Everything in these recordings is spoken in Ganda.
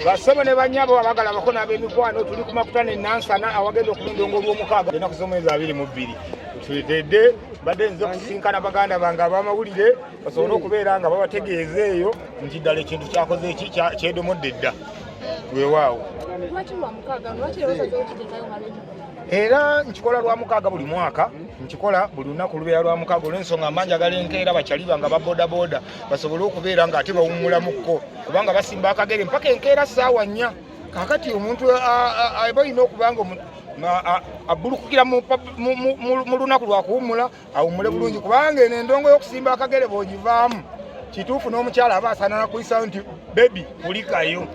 Bassebo ne bannyabo abagala abako n'ab'emikwano, tuli ku Makutano e Nansana awagenda okuba endongo olw'omukaaga ennaku z'omwezi 22. Tuletedde mbadde nze kusinkana baganda bange ab'amawulire basobole okubeera nga babategeeza eyo nti ddala ekintu kyakoze eki kyedomodde dda. Weewaawo. Era nkikola lwa mukaaga buli mwaka, nkikola buli lunaku lubeera lwa mukaaga olw'ensonga mba njagala enkeera bakyali bange aba bodaboda basobole okubeera nga ate bawummulamuko, kubanga basimba akagere mpaka enkeera ssaawa 4. Kakati omuntu aba olina okuba nga abbulukukira mu lunaku lwakuwummula, awummule bulungi, kubanga eno endongo y'okusimba akagere bw'ogivaamu kituufu n'omukyala aba asaanana kuyisawo nti baby, kulikayo.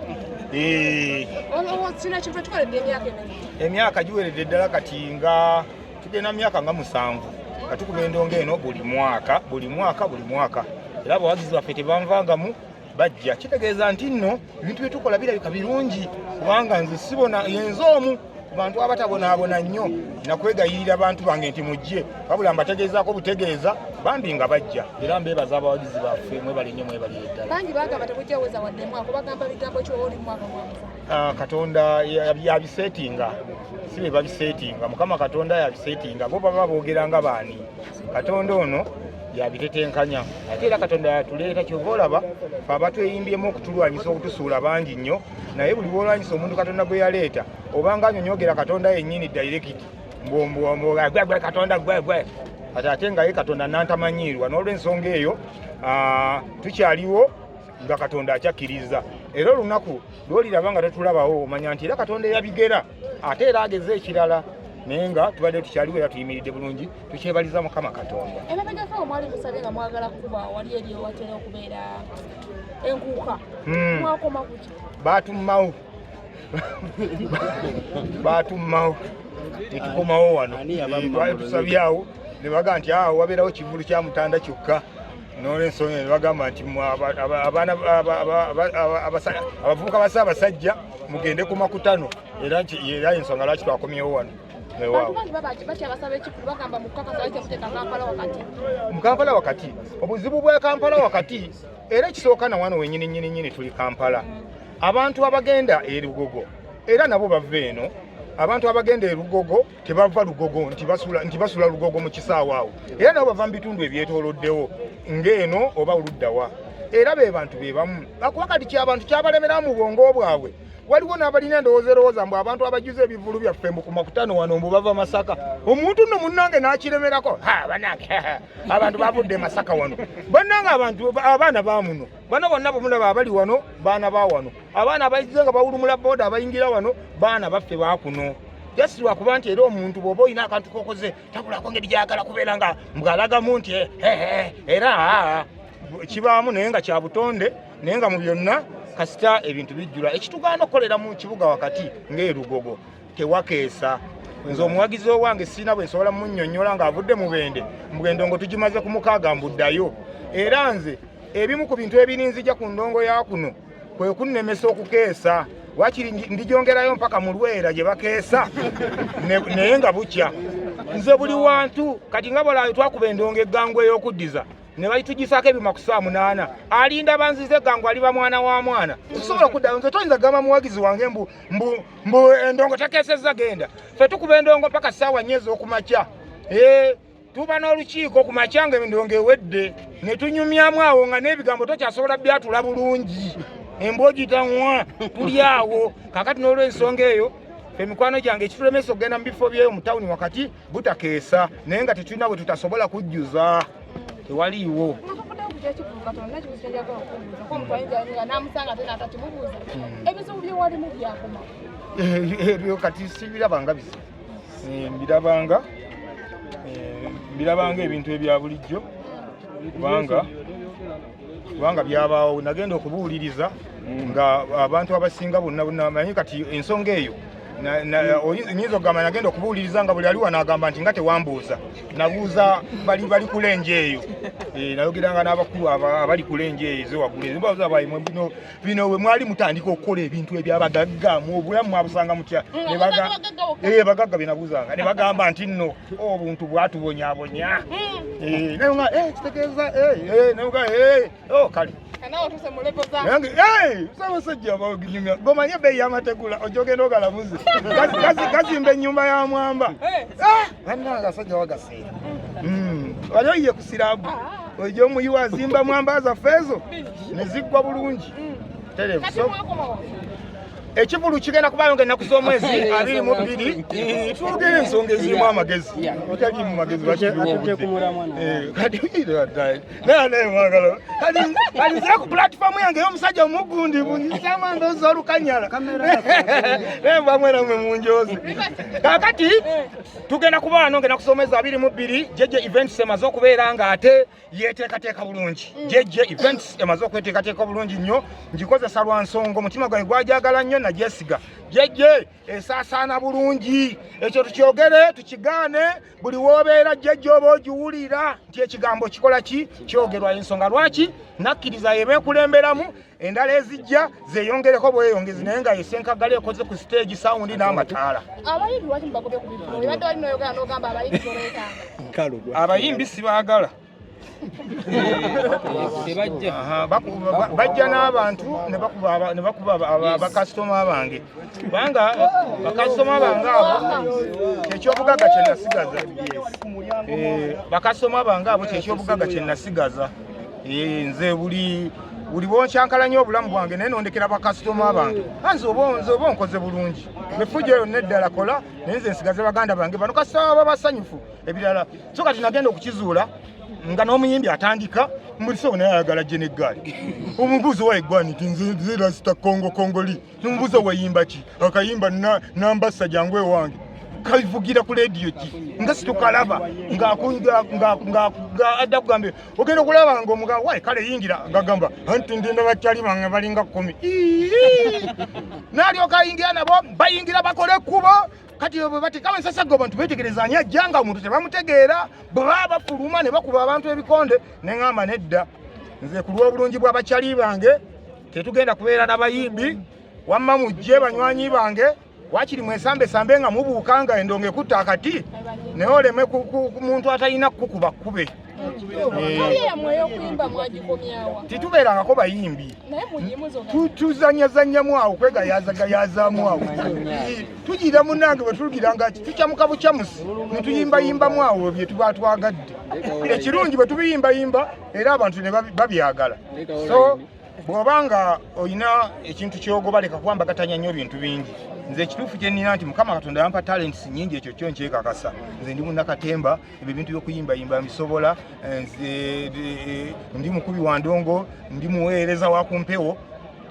Emyaka giweredde ddala kati nga tugenda myaka nga 7 nga tukuba endongo eno buli mwaka, buli mwaka, buli mwaka, era abawagizi baffe tebanvangamu, bajja. Kitegeeza nti nno ebintu bye tukola birabika birungi, kubanga nze sibona yenze omu ku bantu abatabonaabona nnyo nakwegayirira bantu bange nti mujje, wabula mbategeezaako butegeeza, bambi nga bajja. Era mbeebaza abawagizi baffe, mwebale nnyo, mwebalire ddala. Bangi bagamba tebujja weza wadde mwaka, bagamba bigambo ki oli mwaka gwa? Ah, Katonda yabisetinga, si be babisetinga. Mukama Katonda yabisetinga, bo baba boogera nga baani? Katonda ono yabitetenkanya, ate era Katonda yatuleeta. Kyova olaba fe abatweyimbyemu okutulwanyisa, okutusuula bangi nnyo, naye buli bwolwanyisa omuntu Katonda gwe yaleeta, obanga anyonyogera Katonda yennyini direct, gwe Katonda gwe gwe ate ate nga ye Katonda nantamanyiirwa. N'olwensonga eyo, ah, tukyaliwo nga Katonda akyakkiriza, era olunaku lwoliraba nga tetulabawo, omanya nti era Katonda eyabigera ate era ageze ekirala, naye nga tubadde tukyaliwo era tuyimiridde bulungi, tukyebaliza Mukama Katonda. Emabegako mwali musabye nga mwagala kuba wali eri ewatera okubeera enkuuka. Mwakoma kuki? Batummawo, batummawo, netukomawo wano. Twali tusabyawo ne baga nti awo wabeerawo kivulu kya mutanda kyokka. Nolwensonga ne bagamba nti abaana abavubuka ba Ssaabasajja mugende ku makutano, era nti era ensonga lwaki twakomyewo wano. Bantu bangi bakyabasaba ekivulu, bagamba mukakasa lwaki temuteeka Kampala wakati. Mu Kampala wakati, obuzibu bwa Kampala wakati era ekisooka na wano wenyini nyini nyini tuli Kampala. Abantu abagenda e Lugogo era nabo bava eno. Abantu abagenda e Lugogo tebava Lugogo nti basula Lugogo mu kisaawe awo, era nabo bava mu bitundu ebyetooloddewo ng'eno oba oluddawa, era be bantu be bamu. Akuba kati kyabantu kyabalemera mu bwongo bwabwe. Waliwo n'abalina endowooza erowooza mbu abantu abajuza ebivulu byaffe mbu ku makutano wano mbu bava Masaka. Omuntu nno munnange n'akiremerako, ha bannange, abantu bavudde e Masaka wano. Bannange, abantu abaana ba muno bano bonna bwemulaba abali wano baana ba wano. Abaana abayizze nga bawulumula booda abayingira wano baana baffe bakuno, just lwakuba nti era omuntu bw'oba olina akantu kokoze tabulako ngeri gyagala kubeera nga mbwalagamu nti era kibaamu, naye nga kya butonde. Naye nga mu byonna kasita ebintu bijjula. Ekitugaana okukolera mu kibuga wakati ng'erugogo tewakeesa. Nze omuwagizi owange sirina bwe nsobola munnyonnyola ng'avudde Mubende mbwendongo tugimaze ku mukaaga mbuddayo. Era nze ebimu ku bintu ebirinzija ku ndongo ya kuno kwe kunnemesa okukeesa, wakiri ndigyongerayo mpaka mu Lwera gye bakeesa naye nga bukya. Nze buli wantu kati nga bwalayo twakuba endongo eggangu ey'okuddiza ne balitugisaako ebyuma ku saa 8, alinda banzize eggangu aliba mwana wa mwana tusobola okuddayo. Nze toyinza kugamba muwagizi wange mbu mbu mbu endongo takeesezza genda. Ffe tukuba endongo mpaka ssaawa 4 ez'okumakya. Tuba n'olukiiko ku makya nga endongo ewedde ne tunyumyamu awo nga n'ebigambo tokyasobola byatula bulungi, embwa ogitaŋwa tuli awo. Kakati n'olwensonga eyo, ffe mikwano gyange, ekitulemesa okugenda mu bifo byeyo mu tawuni wakati butakeesa, naye nga tetulina bwe tutasobola kujjuza, tewaliiwo. Nga tuvuddeyo ku kyekivulu katono, n'ekibuzo kyenjagala okubuuza ko omuntu ayinza nga n'amusanga ate n'atakimubuuza, ebizibu byewalimu byakoma? Ebyo kati sibirabanga bizibu. Mbirabanga ebintu ebya bulijjo, kubanga byabaawo. Nagenda okubuuliriza nga abantu abasinga bonna bonna manyi kati ensonga eyo. Nyinza okugamba nagenda okubuuliriza nga buli ali wano agamba nti nga tewambuuza. Nabuuza bali kulenje eyo. Nayogeranga n'abakulu abali kulenje eyo ezewaggulu ezo baimwe bino bino bwe mwali mutandika okukola ebintu ebyabagagga mu obulamu mwabusanga mutya? Ne bagagga bye nabuuzanga ne bagamba nti nno obuntu bwatubonyaabonya. Naye nga kitegeeza naye nga oh, kale. Nange ssaabasajja baginyumya gomanye ebbeeyi y'amategula ojja ogenda ogalamuze gazimba ennyumba ya mwamba. Ah, bannange abasajja bagaseera hmm. Wali oyiye ku siraabu ah. ojja omuyiwa azimba mwamba zaffe ezo ne ziggwa bulungi hmm. Tereevu. Ekivulu kigenda kubaayo nga ennaku z'omwezi 22. Twogera ensonga ezirimu amagezi, otaliimu magezi. Kati nzira ku pulatifomu yange ey'omusajja omugundi bunyisamu ndoozi olukanyala naye mbamwera mwe munjoozi. Kakati tugenda kuba wano nga ennaku z'omwezi 22. JJ Events emaze okubeera nga ate yeteekateeka bulungi. JJ Events emaze okweteekateeka bulungi nnyo. Ngikozesa lwa nsonga omutima gwange gwajagala nnyo, nagyesiga. JJ esaasaana bulungi, ekyo tukyogere tukigaane. Buli woobeera JJ oba ogiwulira nti ekigambo kikola ki, kyogerwa. Ensonga lwaki nakkiriza yebeekulemberamu, endala ezijja zeyongereko bweyongezi, naye nga yesenkagala ekoze ku stage, sound n'amataala. Abayimbi lwaki mubagobye ku bivvulu? Ebadde wali noyogera n'ogamba abayimbi tobeetanga. Abayimbi sibaagala. Bajja n'abantu ne bakuba bakasitoma bange, kubanga bakasitoma bange abo kyekyobugagga kye nasigaza. Bakasitoma bange abo kyekyobugagga kye nasigaza. Nze buli bwonkyankalanya obulamu bwange, naye nondekera bakasitoma bange, nze oba onkoze bulungi. Mefujjo yonna eddala kola, naye nze nsigaze baganda bange bano, kasitoma baba basanyufu. Ebirala so kati nagenda okukizuula nga n'omuyimbi atandika muliso naye ayagala gye n'eggaali. Omubuuzi wa eggwani ti nze rasita kongo kongoli, nomubuuza wayimba ki, akayimba nambassa jangu ewange kavugira ku lediyo ki nga situkalaba nga adda kugambe ogenda okulaba nga omugamba wayi kale yingira ngagamba anti ndinda bakyali bange balinga 10 nalyoka ayingira nabo bayingira bakole ekkubo. Kati bwe batekawo ensasaga abantu betegereza ani ajja nga omuntu tebamutegeera. Bwe baba bafuluma ne bakuba abantu ebikonde, neŋŋamba nedda, nze ku lw'obulungi bw'abakyali bange tetugenda kubeera n'abayimbi. Wamma mujje banywanyi bange, wakiri mwesambesambe nga mubuuka nga endongo ekutta akati, naye oleme ku muntu atalina kukuba kkube. Career yammwe ey'okuyimba mwagikomyawa? Titubeerangako bayimbi. Naye muyimuzo. Tuzanyazannyamu awo, kwegayazagayazaamu awo. Tugira munange bwe tugira nga tukyamuka bukyamusi ne tuyimbayimbamu awo bye tuba twagadde. Ekirungi bwe tubiyimbayimba era abantu ne babyagala. So bw'oba nga olina ekintu kyogoba, leka kuwambagatanya nnyo bintu bingi. Nze ekituufu kye nnina nti Mukama Katonda yampa talents nnyingi, ekyo kyo nkyekakasa. Nze ndi munnakatemba, ebyo ebintu by'okuyimbayimba mbisobola. Nze ndi mukubi wa ndongo, ndi muweereza wa ku mpewo.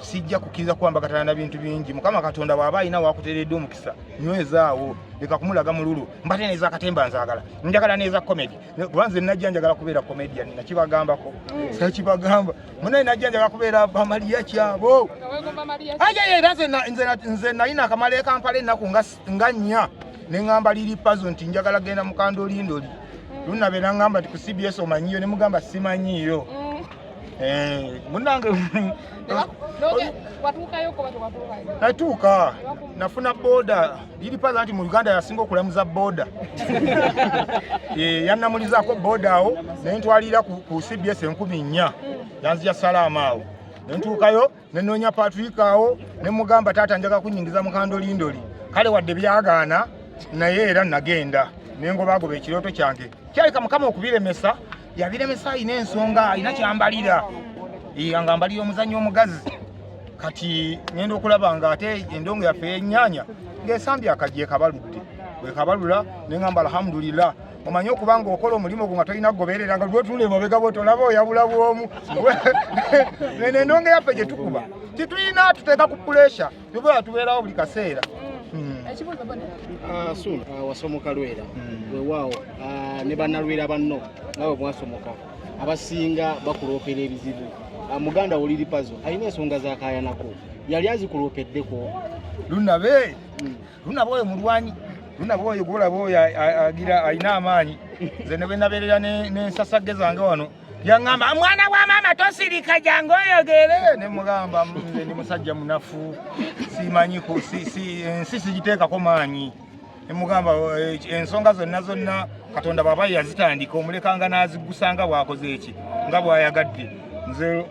Sijja kukkiriza kuwambagatana na bintu bingi. Mukama Katonda bw'aba alina wakuteereddwa omukisa, nywezaawo, leka kumulaga mululu mbate neza katemba. Nzaagala njagala neza comedy, kuba nze najja njagala kubeera comedian. Nakibagambako, sakibagamba munaye, najja njagala kubeera bamaliya kyabo. Nga weegomba Maria. Aye era nze nalina akamala e Kampala ennaku nga 4, ne ŋŋamba Lili Pazo nti njagala genda mu kandolindoli. Lunabeera ŋŋamba nti ku CBS omanyiyo, ne mugamba simanyiyo. Munange. Watuukayo ko batewatuukayo? Natuuka, nafuna boda. Lili Pazo nti mu Uganda yasinga okulamuza boda. Yannamulizaako boda awo nentwalira ku CBS 4000, yanzija salaama awo nentuukayo nenoonya Patrick awo nemugamba, taata njaga kunyingiza mu kandolindoli. Kale wadde byagaana, naye era nagenda nengobagoba ekirooto kyange. Kyaleka Mukama okubiremesa yabiremesa, alina ensonga, alina kyambalira. Nga mbalira omuzannyo omugazi. Kati ngenda okulaba nga ate endongo yaffe y'ennyaanya ng'esambye akajja ekabaludde bwekabalula, neŋamba alhamdulillah. Omanye okuba nga okola omulimu gwo nga tolina kugoberera nga lwotula emabega bwotolaba oyabula bwomu. Neno endongo yaffe gye tukuba titulina tuteeka ku pressure, tubeera tubeerawo buli kaseera. Ekibuuzo bone. Suuna, wasomoka Lwera. Weewaawo, ne bannalwera banno nga bwe mwasomoka abasinga bakuloopera ebizibu. Muganda wo Lili Pazo alina ensonga zakayanako, yali azikuloopeddeko? Lunabe lunabe oyo mulwanyi, lunabe oyo gwolaba oyo agira alina amaanyi. Nze ne bwe nabeerera n'ensasagge zange wano, yaŋŋamba, mwana wa maama tosirika, jangu oyogere. Ne mugamba nze ndi musajja munafu, simanyi ensi sigiteekako maanyi. Nemugamba ensonga zonna zonna Katonda bw'aba yazitandika omulekanga n'aziggusa nga bw'akoze eki nga bw'ayagadde. Nze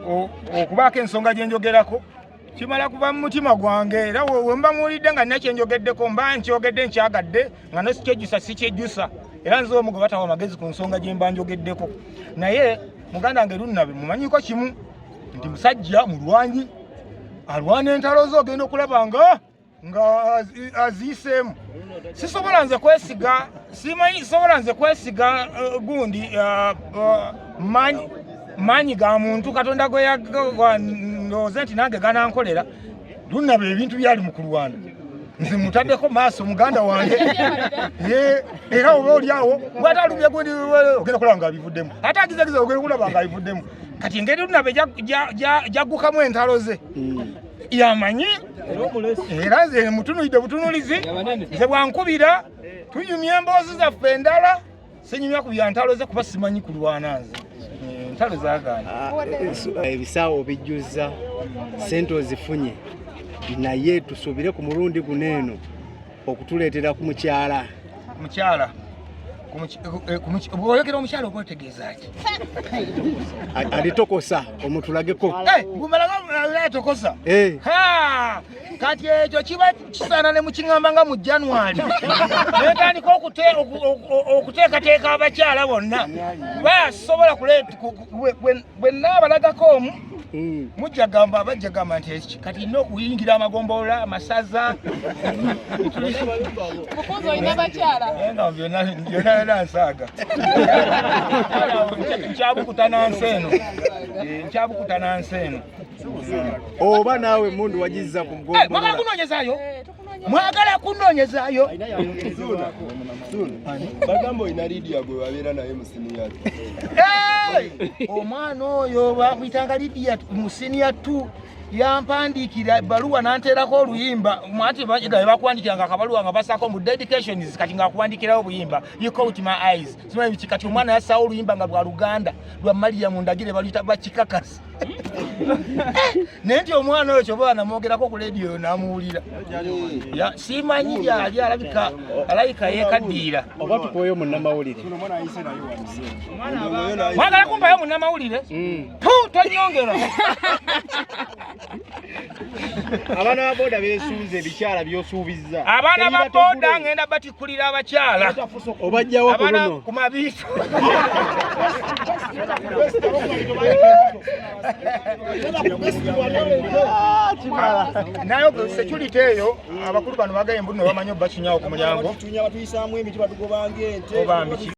okubaako ensonga gye njogerako kimala kuva mu mutima gwange, era we mba muwulidde nga nina kyenjogeddeko, mba nkyogedde nkyagadde, nga nesikyejjusa sikyejjusa, era nze omu gwe batawa amagezi ku nsonga gye mba njogeddeko. Naye muganda wange Lunnabe mumanyiko kimu nti musajja mulwanyi, alwana entalo ze, ogenda okulaba nga aziyiseemu. Sisobola nze kwesiga, simanyi, sisobola nze kwesiga gundi maanyi ga muntu Katonda gwe ndowooza nti nange ganankolera. Lunaba ebintu byali mu kulwana, nze mutaddeko maaso muganda wange. Ye, era oba oli awo bwate alumye gundi, ogenda kulaba nga abivuddemu, ate agizagiza ogenda kulaba nga abivuddemu. Kati engeri Lunabe jaggukamu entalo ze yamanyi, era nze mutunulidde butunulizi. Nze bwankubira tunyumya emboozi zaffe endala, sinyumya ku bya ntalo ze kuba simanyi kulwana nze. Entalo zagaana. Ebisaawo obijjuzza, sente ozifunye, naye tusuubire ku mulundi guno eno okutuleetera ku mukyala. Mukyala, bw'oyogera omukyala oba otegeeza ki? Alitokosa omutulageko. Gumalaga atokosa. Ha! Kati ekyo kiba kisaana ne mukiŋŋamba nga mu January, netandika okuteekateeka abakyala bonna basobola bwe naabalagako omu. Mujja gamba, abajja gamba nti eki kati nina okuyingira amagombolola, amasaza. Mukunzi, olina bakyala? Naye nga byonna byonna byonna nsaaga, nkyabukuta nansi eno. Nkyabukuta nansi eno. Oba naawe emundu wagizza ku Eh, mwagala gombolola? kunoonyezaayo? Tukunoonya. Mwagala kunoonyezaayo? Bagamba olina Lidia gwe wabeera naye mu senior. Hey! Omwana oyo bamuyitanga Lidia mu senior 2, yampandiikira ebbaluwa nanteerako oluyimba. Mwati bakuwandikiranga akabaluwa nga basako mu dedications, kati ngaakuwandikirawo obuyimba, "You caught my eyes," simanyi biki. Kati omwana yassaawo oluyimba nga lwa Luganda, lwa Mariam Ndagire, baluyita Bakikakasi. Naye nti omwana oyo kyoba namwogerako ku lediyo namuwulira. Simanyi gyali, alabika alabika yeekaddiira. Oba tukuweyo munnamawulire? Mwagala kumpayo munnamawulire? Tu tonyongera. Abaana ba boda beesunze ebikyala byosuubizza. Abaana ba boda ngenda batikkulira abakyala. Obajjawo ku Abaana luno? ku mabiito. Naye security eyo, abakulu bano bagaye mbuno bamanyi obakinyawo ku mulyango. Batutunya, batuyisaamu emiti, batugobanga ente. Oba mbiki.